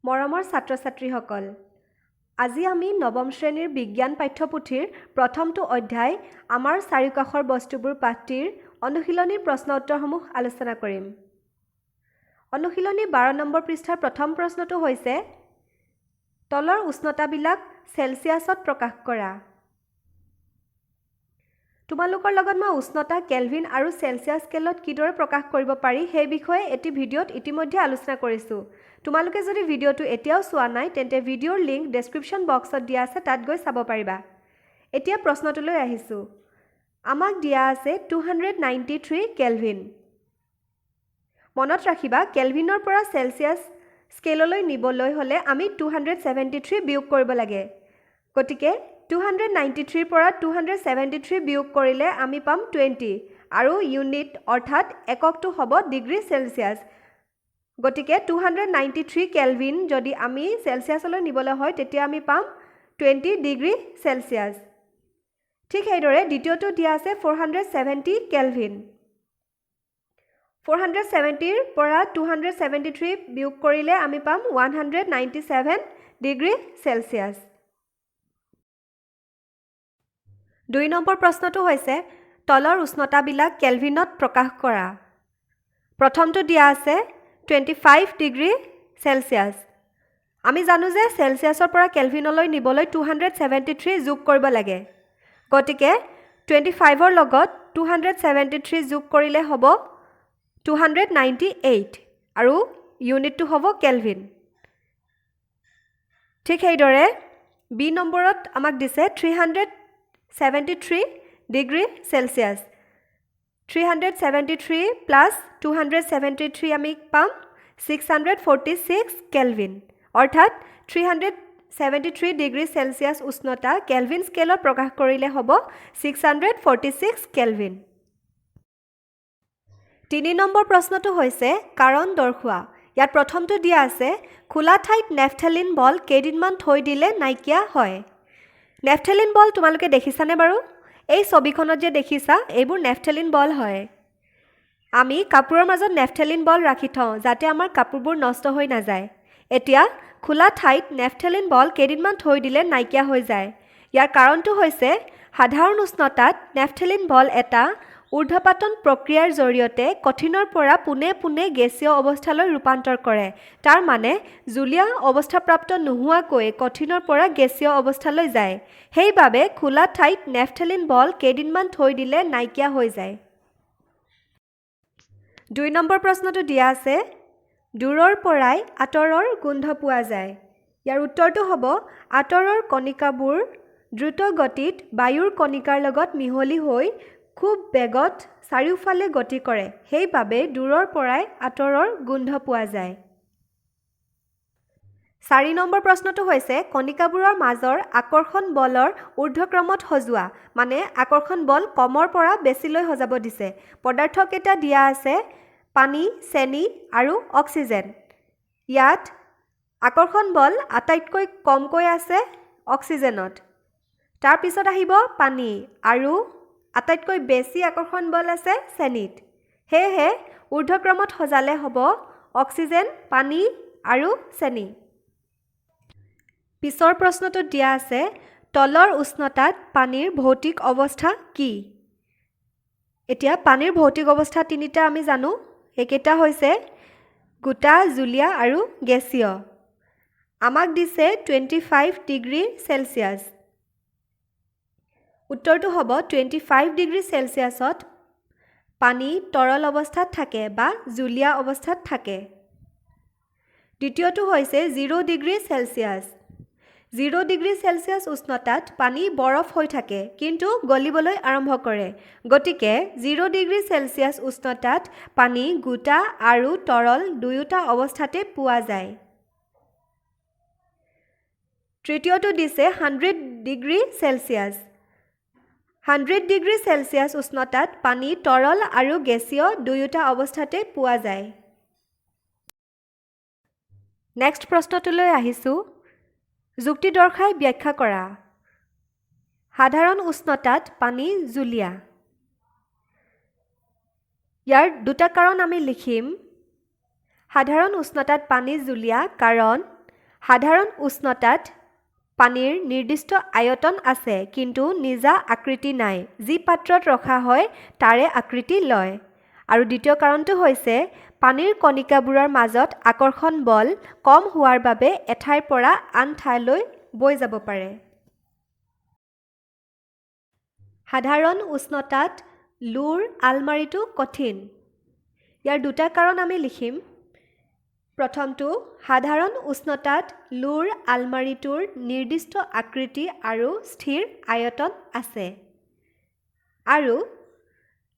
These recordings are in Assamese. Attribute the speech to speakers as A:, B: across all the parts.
A: মৰমৰ ছাত্ৰ-ছাত্ৰীসকল, আজি আমি নৱম শ্ৰেণীৰ বিজ্ঞান পাঠ্যপুথিৰ প্ৰথমটো অধ্যায় আমাৰ চাৰিওকাষৰ বস্তুবোৰ পাঠটিৰ অনুশীলনীৰ প্ৰশ্ন উত্তৰসমূহ আলোচনা কৰিম। অনুশীলনী 12 নম্বৰ পৃষ্ঠাৰ প্ৰথম প্ৰশ্নটো হৈছে তলৰ উষ্ণতাবিলাক চেলছিয়াছত প্ৰকাশ কৰা। তোমালোকৰ লগত মই উষ্ণতা কেলভিন আৰু চেলছিয়াছ স্কেলত কিদৰে প্ৰকাশ কৰিব পাৰি সেই বিষয়ে এটি ভিডিঅ'ত ইতিমধ্যে আলোচনা কৰিছোঁ। তোমালোকে যদি ভিডিঅ'টো এতিয়াও চোৱা নাই তেন্তে ভিডিঅ'ৰ লিংক ডেছক্ৰিপশ্যন বক্সত দিয়া আছে, তাত গৈ চাব পাৰিবা। এতিয়া প্ৰশ্নটোলৈ আহিছোঁ। আমাক দিয়া আছে 293 কেলভিন। মনত ৰাখিবা, কেলভিনৰ পৰা চেলছিয়াছ স্কেললৈ নিবলৈ হ'লে আমি 273 বিয়োগ কৰিব লাগে। গতিকে 293ৰ পৰা 273 বিয়োগ কৰিলে আমি পাম 20 আৰু ইউনিট অৰ্থাৎ এককটো হ'ব ডিগ্ৰী চেলছিয়াছ। গতিকে 293 কেলভিন যদি আমি চেলছিয়াছলৈ নিবলৈ হয় তেতিয়া আমি পাম 20 ডিগ্ৰী চেলছিয়াছ। ঠিক সেইদৰে দ্বিতীয়টো দিয়া আছে 470 কেলভিন। 470ৰ পৰা 273 বিয়োগ কৰিলে আমি পাম 197 ডিগ্ৰী চেলছিয়াছ। 2 নম্বৰ প্ৰশ্নটো হৈছে তলৰ উষ্ণতাবিলাক কেলভিনত প্ৰকাশ কৰা। প্ৰথমটো দিয়া আছে 25 ডিগ্ৰী চেলছিয়াছ। আমি জানো যে চেলছিয়াছৰ পৰা কেলভিনলৈ নিবলৈ 273 যোগ কৰিব লাগে। গতিকে 25ৰ লগত 273 যোগ কৰিলে হ'ব 298 আৰু ইউনিটটো হ'ব কেলভিন। ঠিক সেইদৰে বি নম্বৰত আমাক দিছে 373 ডিগ্ৰী চেলছিয়াছ। 373 প্লাছ 273 আমি পাম 646 কেলভিন। অৰ্থাৎ 373 ডিগ্ৰী চেলছিয়াছ উষ্ণতা কেলভিন স্কেলত প্ৰকাশ কৰিলে হ'ব 646 কেলভিন। 3 নম্বৰ প্ৰশ্নটো হৈছে কাৰণ দৰ্শোৱা। ইয়াত প্ৰথমটো দিয়া আছে খোলা ঠাইত নেফথেলিন বল কেইদিনমান থৈ দিলে নাইকিয়া হয়। নেফথেলিন বল তোমালোকে দেখিছানে বাৰু? এই ছবিখনত যে দেখিছা এইবোৰ নেফথেলিন বল হয়। আমি কাপোৰৰ মাজত নেফথেলিন বল ৰাখি থওঁ যাতে আমাৰ কাপোৰবোৰ নষ্ট হৈ নাযায়। এতিয়া খোলা ঠাইত নেফথেলিন বল কেইদিনমান থৈ দিলে নাইকিয়া হৈ যায়। ইয়াৰ কাৰণটো হৈছে সাধাৰণ উষ্ণতাত নেফথেলিন বল এটা ঊৰ্ধ্বপাতন প্ৰক্ৰিয়াৰ জৰিয়তে কঠিনৰ পৰা পোনে পোনে গেছীয় অৱস্থালৈ ৰূপান্তৰ কৰে। তাৰ মানে জুলীয়া অৱস্থাপ্ৰাপ্ত নোহোৱাকৈ কঠিনৰ পৰা গেছীয় অৱস্থালৈ যায়। সেইবাবে খোলা ঠাইত নেফথেলিন বল কেইদিনমান থৈ দিলে নাইকিয়া হৈ যায়। 2 নম্বৰ প্ৰশ্নটো দিয়া আছে দূৰৰ পৰাই আঁতৰৰ গোন্ধ পোৱা যায়। ইয়াৰ উত্তৰটো হ'ব আঁতৰৰ কণিকাবোৰ দ্ৰুত গতিত বায়ুৰ কণিকাৰ লগত মিহলি হৈ খুব বেগত চাৰিওফালে গতি কৰে, সেইবাবে দূৰৰ পৰাই আঁতৰৰ গোন্ধ পোৱা যায়। 4 নম্বৰ প্ৰশ্নটো হৈছে কণিকাবোৰৰ মাজৰ আকৰ্ষণ বলৰ ঊৰ্ধ্বক্ৰমত সজোৱা, মানে আকৰ্ষণ বল কমৰ পৰা বেছিলৈ সজাব দিছে। পদাৰ্থকেইটা দিয়া আছে পানী, চেনি আৰু অক্সিজেন। ইয়াত আকৰ্ষণ বল আটাইতকৈ কমকৈ আছে অক্সিজেনত, তাৰপিছত আহিব পানী আৰু আটাইতকৈ বেছি আকৰ্ষণ বল আছে চেনিত। সেয়েহে ঊৰ্ধ্বক্ৰমত সজালে হ'ব অক্সিজেন, পানী আৰু চেনি। পিছৰ প্ৰশ্নটোত দিয়া আছে তলৰ উষ্ণতাত পানীৰ ভৌতিক অৱস্থা কি? এতিয়া পানীৰ ভৌতিক অৱস্থা তিনিটা আমি জানো, সেইকেইটা হৈছে গোটা, জুলীয়া আৰু গেছীয়। আমাক দিছে 25 ডিগ্ৰী চেলছিয়াছ। উত্তৰটো হ'ব 25 ডিগ্ৰী চেলছিয়াছত পানী তৰল অৱস্থাত থাকে বা জুলীয়া অৱস্থাত থাকে। দ্বিতীয়টো হৈছে 0 ডিগ্ৰী চেলছিয়াছ। 0 ডিগ্ৰী চেলছিয়াছ উষ্ণতাত পানী বৰফ হৈ থাকে কিন্তু গলিবলৈ আৰম্ভ কৰে। গতিকে 0 ডিগ্ৰী চেলছিয়াছ উষ্ণতাত পানী গোটা আৰু তৰল দুয়োটা অৱস্থাতে পোৱা যায়। তৃতীয়টো দিছে 100 ডিগ্ৰী চেলছিয়াছ। 100 ডিগ্ৰী চেলছিয়াছ উষ্ণতাত পানী তৰল আৰু গেছীয় দুয়োটা অৱস্থাতে পোৱা যায়। নেক্সট প্ৰশ্নটোলৈ আহিছোঁ। যুক্তি দৰ্শাই ব্যাখ্যা কৰা। সাধাৰণ উষ্ণতাত পানী জুলীয়া। ইয়াৰ দুটা কাৰণ আমি লিখিম। সাধাৰণ উষ্ণতাত পানী জুলীয়া কাৰণ সাধাৰণ উষ্ণতাত পানীৰ নিৰ্দিষ্ট আয়তন আছে, কিন্তু নিজা আকৃতি নাই। যি পাত্ৰত ৰখা হয় তাৰে আকৃতি লয়। আৰু দ্বিতীয় কাৰণটো হৈছে পানীৰ কণিকাবোৰৰ মাজত আকৰ্ষণ বল কম হোৱাৰ বাবে এঠাইৰ পৰা আন ঠাইলৈ বৈ যাব পাৰে। সাধাৰণ উষ্ণতাত লোৰ আলমাৰিটো কঠিন। ইয়াৰ দুটা কাৰণ আমি লিখিম। প্ৰথমটো, সাধাৰণ উষ্ণতাত লোৰ আলমাৰিটোৰ নিৰ্দিষ্ট আকৃতি আৰু স্থিৰ আয়তন আছে আৰু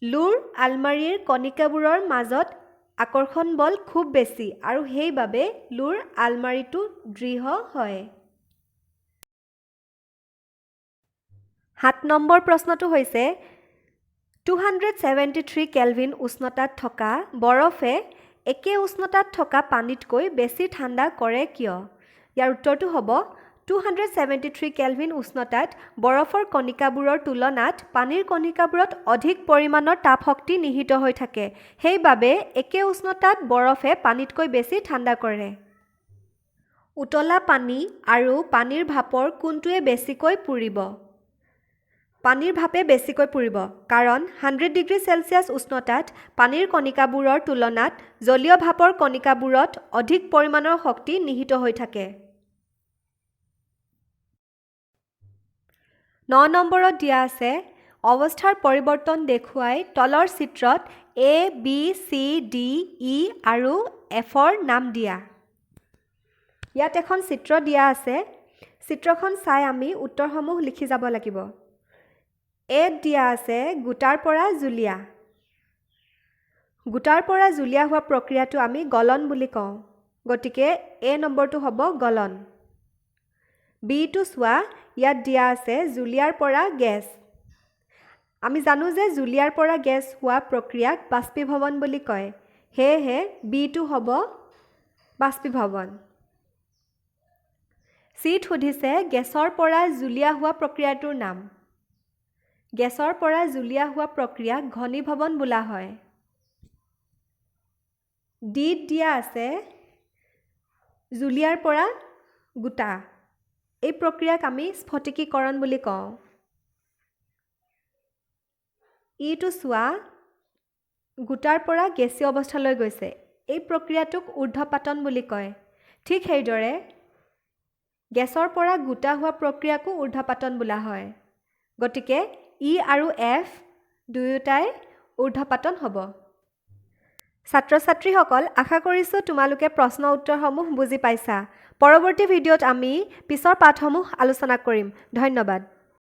A: লোৰ আলমাৰিৰ কণিকাবোৰৰ মাজত আকৰ্ষণ বল খুব বেছি আৰু সেইবাবে লোৰ আলমাৰিটো দৃঢ় হয়। 7 নম্বৰ প্ৰশ্নটো হৈছে 273 কেলভিন উষ্ণতাত থকা বৰফে একে উষ্ণতাত থকা পানীতকৈ বেছি ঠাণ্ডা কৰে কিয়? ইয়াৰ উত্তৰটো হ'ব 273 কেলভিন উষ্ণতাত বৰফৰ কণিকাবোৰৰ তুলনাত পানীৰ কণিকাবোৰত অধিক পৰিমাণৰ তাপশক্তি নিহিত হৈ থাকে, সেইবাবে একে উষ্ণতাত বৰফে পানীতকৈ বেছি ঠাণ্ডা কৰে। উতলা পানী আৰু পানীৰ ভাপৰ কোনটোৱে বেছিকৈ পুৰিব? পানীৰ ভাপে বেছিকৈ পুৰিব, কাৰণ 100 ডিগ্ৰী চেলছিয়াছ উষ্ণতাত পানীৰ কণিকাবোৰৰ তুলনাত জলীয় ভাপৰ কণিকাবোৰত অধিক পৰিমাণৰ শক্তি নিহিত হৈ থাকে। 9 নম্বৰত দিয়া আছে অৱস্থাৰ পৰিৱৰ্তন দেখুৱাই তলৰ চিত্ৰত এ, বি, চি, ডি, ই আৰু এফৰ নাম দিয়া। ইয়াত এখন চিত্ৰ দিয়া আছে। চিত্ৰখন চাই আমি উত্তৰসমূহ লিখি যাব লাগিব। এত দিয়া আছে গোটাৰ পৰা জুলীয়া। গোটাৰ পৰা জুলীয়া হোৱা প্ৰক্ৰিয়াটো আমি গলন বুলি কওঁ, গতিকে এ নম্বৰটো হ'ব গলন। বিটো চোৱা, ইয়াত দিয়া আছে জুলীয়াৰ পৰা গেছ। আমি জানো যে জুলীয়াৰ পৰা গেছ হোৱা প্ৰক্ৰিয়াক বাষ্পীভৱন বুলি কয়, সেয়েহে বিটো হ'ব বাষ্পীভৱন। চিত সুধিছে গেছৰ পৰা জুলীয়া হোৱা প্ৰক্ৰিয়াটোৰ নাম। গেছৰ পৰা জুলীয়া হোৱা প্ৰক্ৰিয়াক ঘনীভৱন বোলা হয়। ডিত দিয়া আছে জুলীয়াৰ পৰা গোটা। এই প্ৰক্ৰিয়াক আমি স্ফটিকীকৰণ বুলি কওঁ। ইটো চোৱা, গোটাৰ পৰা গেছীয় অৱস্থালৈ গৈছে, এই প্ৰক্ৰিয়াটোক ঊৰ্ধ্বপাতন বুলি কয়। ঠিক সেইদৰে গেছৰ পৰা গোটা হোৱা প্ৰক্ৰিয়াকো ঊৰ্ধ্বপাতন বোলা হয়। গতিকে ই আৰু এফ দুয়োটাই ঊৰ্ধ্বপাতন হ'ব। ছাত্ৰ ছাত্ৰীসকল, আশা কৰিছোঁ তোমালোকে প্ৰশ্ন উত্তৰসমূহ বুজি পাইছা। পৰৱৰ্তী ভিডিঅ'ত আমি পিছৰ পাঠসমূহ আলোচনা কৰিম। ধন্যবাদ।